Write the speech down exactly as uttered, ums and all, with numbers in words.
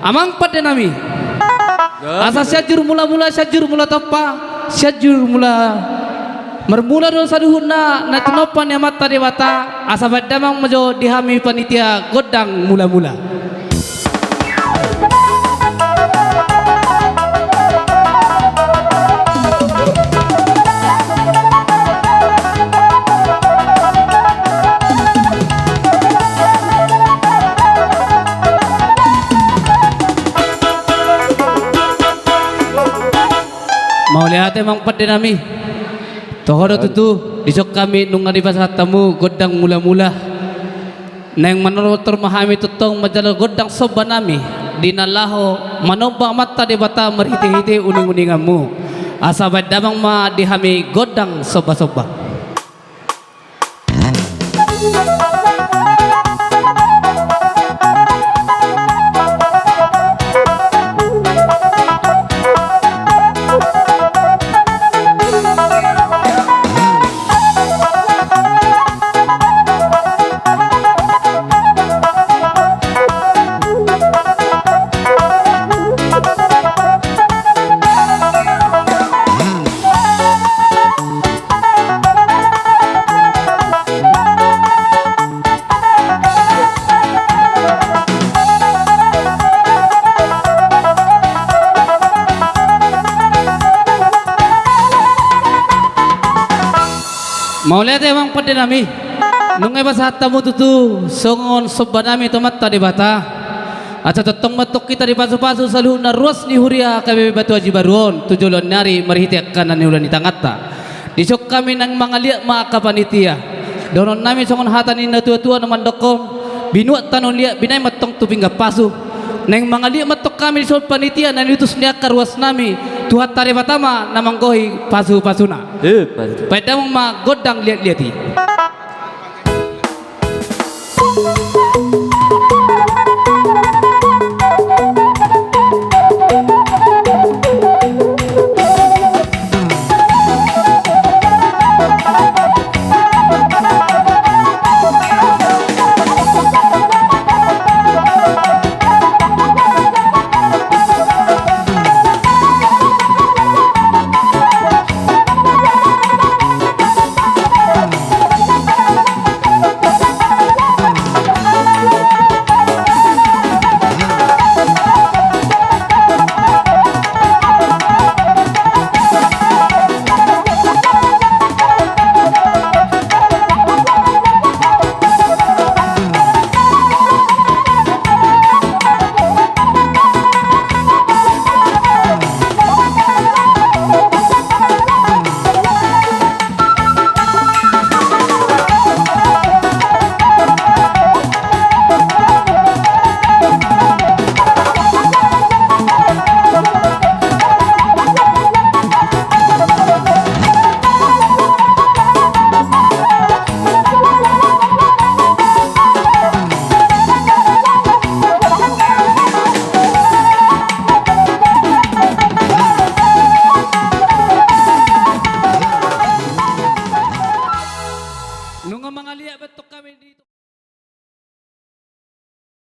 Amang pande nami. Asa Sianjur Mula-mula, Sianjur Mula Tompa, Sianjur Mula, marmula do saluhutna na tinompa ni Amanta Debata. Asa baen damang ma jo di hami panitia gondang mula-mula. Mauliate amang pande nami. Toho do tutu, dison hami nunga dipasahat hamu gondang mula-mula. Naeng manortor ma hami tongtong manjalo gondang somba nami di na laho manomba Amanta Debata marhite-hite uning-uninganmu. Asa baen damang ma di hami gondang somba-somba. Mauliate amang pande nami. Nunga dipasahat hamu tutu songon somba nami tu Amanta Debata. Asa tongtong ma tong hita dipasu-pasu saluhutna ruas ni huria K B B Batu Aji Baru on tu joloan ni ari marhite angka na niula ni tanganta. Dison hami naeng mangaliat ma angka panitia. Dohonon nami songon hata ni na tua-tua na mandok on: Binuat tano liat, binahen ma tong tu pinggan pasu. Naeng mangaliat ma tong hami dison panitia na niutus ni angka ruas nami. Tuhanta Debata ma na manggohi pasu-pasuna. Eh, pasu. Baen damang ma gondang liat-liat i.